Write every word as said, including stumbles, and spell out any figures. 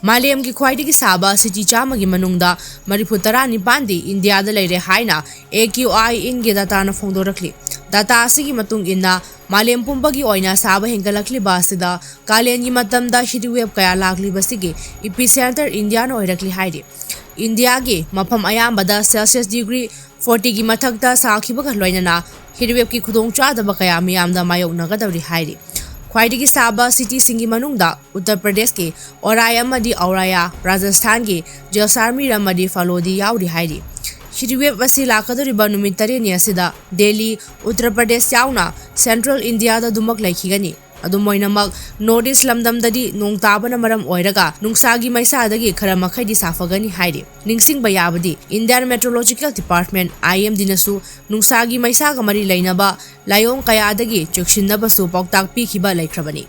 ꯃꯥꯂꯦꯝꯒꯤ ꯈ꯭ꯋꯥꯏꯗꯒꯤ ꯁꯥꯕ ꯁꯤꯇꯤ ꯆꯥꯝꯃꯒꯤ ꯃꯅꯨꯡꯗ ꯃꯔꯤꯐꯨ ꯇꯔꯥ ꯅꯤꯄꯥꯟꯗꯤ ꯏꯟꯗꯤꯌꯥꯗ ꯂꯩꯔꯦ ꯍꯥꯏꯅ ꯑꯦ ꯀ꯭ꯌꯨ ꯑꯥꯏ ꯏꯟꯒꯤ ꯗꯥꯇꯥꯅ ꯐꯣꯡꯗꯣꯔꯛꯂꯤ꯫ ꯗꯥꯇꯥ ꯑꯁꯤꯒꯤ ꯃꯇꯨꯡ ꯏꯟꯅ, ꯃꯥꯂꯦꯝ ꯄꯨꯝꯕꯒꯤ ꯑꯣꯏꯅ ꯁꯥꯕ ꯍꯦꯟꯒꯠꯂꯛꯂꯤꯕ ꯑꯁꯤꯗ ꯀꯥꯂꯦꯟꯒꯤ ꯃꯇꯝꯗ heat wave ꯀꯌꯥ ꯂꯥꯛꯂꯤꯕꯁꯤꯒꯤ epicenter ꯏꯟꯗꯤꯌꯥꯅ ꯑꯣꯏꯔꯛꯂꯤ ꯍꯥꯏꯔꯤ꯫ ꯏꯟꯗꯤꯌꯥꯒꯤ ꯃꯐꯝ ꯑꯌꯥꯝꯕꯗ Celsius degree forty ꯒꯤ ꯃꯊꯛꯇ ꯁꯥꯈꯤꯕꯒ ꯂꯣꯏꯅꯅ heat wave ꯀꯤ ꯈꯨꯗꯣꯡꯆꯥꯗꯕ ꯀꯌꯥ ꯃꯤꯌꯥꯝꯗ ꯃꯥꯌꯣꯛꯅꯒꯗꯧꯔꯤ ꯍꯥꯏꯔꯤ꯫ ꯈ꯭ꯋꯥꯏꯗꯒꯤ ꯁꯥꯕ ꯁꯤꯇꯤꯁꯤꯡꯒꯤ ꯃꯅꯨꯡꯗ ꯎꯠꯇꯔ ꯄ꯭ꯔꯗꯦꯁꯀꯤ ꯑꯣꯔꯥꯏ ꯑꯃꯗꯤ ꯑꯧꯔꯥꯌꯥ, ꯔꯥꯖꯁꯊꯥꯟꯒꯤ ꯖꯦꯜꯁꯥꯔꯃꯤꯔ ꯑꯃꯗꯤ ꯐꯂꯣꯗꯤ ꯌꯥꯎꯔꯤ ꯍꯥꯏꯔꯤ꯫ Heat wave ꯑꯁꯤ ꯂꯥꯛꯀꯗꯧꯔꯤꯕ ꯅꯨꯃꯤꯠ ꯇꯔꯦꯠꯅꯤ ꯑꯁꯤꯗ ꯗꯦꯜꯂꯤ, ꯎꯠꯇꯔ ꯄ꯭ꯔꯗꯦꯁ ꯌꯥꯎꯅ central ꯏꯟꯗꯤꯌꯥꯗ ꯑꯗꯨꯃꯛ ꯂꯩꯈꯤꯒꯅꯤ꯫ ꯑꯗꯨꯝ ꯑꯣꯏꯅꯃꯛ, North East ꯂꯝꯗꯝꯗꯗꯤ ꯅꯣꯡ ꯇꯥꯕꯅ ꯃꯔꯝ ꯑꯣꯏꯔꯒ ꯅꯨꯡꯁꯥꯒꯤ ꯃꯩꯁꯥꯗꯒꯤ ꯈꯔ ꯃꯈꯩꯗꯤ ꯁꯥꯐꯒꯅꯤ ꯍꯥꯏꯔꯤ꯫ ꯅꯤꯡꯁꯤꯡꯕ ꯌꯥꯕꯗꯤ, Indian Meteorological Department, I M D ꯅꯁꯨ ꯅꯨꯡꯁꯥꯒꯤ ꯃꯩꯁꯥꯒ ꯃꯔꯤ ꯂꯩꯅꯕ ꯂꯥꯏꯑꯣꯡ ꯀꯌꯥꯗꯒꯤ ꯆꯦꯛꯁꯤꯟꯅꯕꯁꯨ ꯄꯥꯎꯇꯥꯛ ꯄꯤꯈꯤꯕ ꯂꯩꯈ꯭ꯔꯕꯅꯤ꯫